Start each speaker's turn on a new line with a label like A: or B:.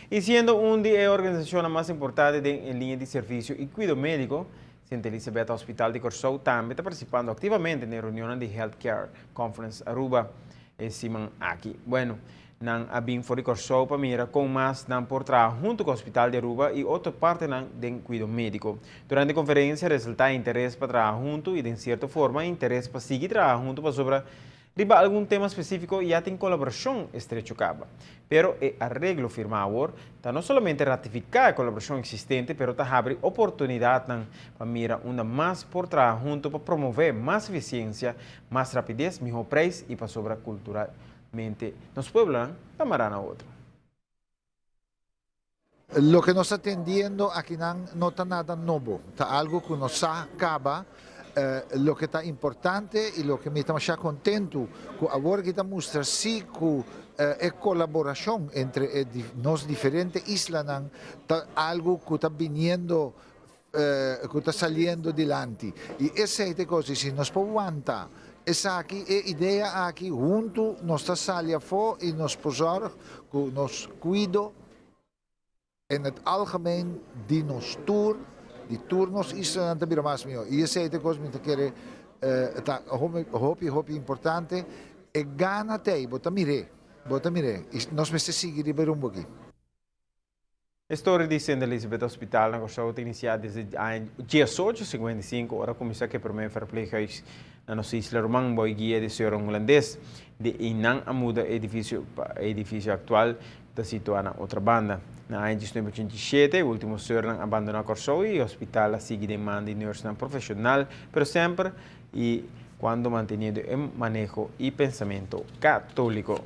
A: Y siendo un di e organisacionnan mas importante den liña di servicio y cuido medico, Sint Elisabeth Hospital di Corsou tambe ta participando activamente den reunionnan di Healthcare Conference Aruba e siman aki. Bueno, nan a bin for di Corsou pa mira con mas nan por traha hunto cu Hospital di Aruba y otro partenan den cuido medico. Durante e conferencia resulta interes pa traha hunto y den cierto forma interes pa sigui traha hunto pasobra riba algun tema spesífiko ya tin kolaborashon estrecho kaba. Pero e areglo firmá awor ta no solamente ratifiká e kolaborashon eksistente pero ta habri oportunidatnan pa mira unda mas por traha huntu pa promové mas efisiensia, mas rapides, mihó preis i pasobra kulturalmente nos pueblonan ta mará na otro.
B: Loke nos ta tendiendo akinan no ta nada nobo, ta algo ku nos sa kaba. Loke ta importante i loke mi ta masha kontentu ku awor aki ta mustra si ku e kolaborashon entre e nos diferente islanan ta algo ku ta biniendo, ku ta saliendo dilanti. I esei ta e kos di si nos por wanta esaki, e idea aki huntu nos ta sali afó i nos por zòrg ku nos kuido in het algemeen di nos tur, di tur nos islanan ta bira mas mihó. I esei ta e kos mi ta kere ta hopi hopi importante. E gana ta ei, bo ta mir'é, bo ta mir'é. I nos mester sigui riba e rumbo aki.
A: E storia di Sint Elisabeth Hospital na Kòrsou ta inisiá desde aña 1855 ora kuminsá ku e promé verpleeghuis na nos isla ruman bou e guia di señornan hulandes. Di einan a muda e edifisio pa e edifisio aktual ku ta situá na otra banda. Na aña 1987 e último señornan a bandoná Kòrsou i e hospital a sigui den man di nùrsnan profeshonal pero semper i kuando manteniendo e maneho i pensamentu katóliko.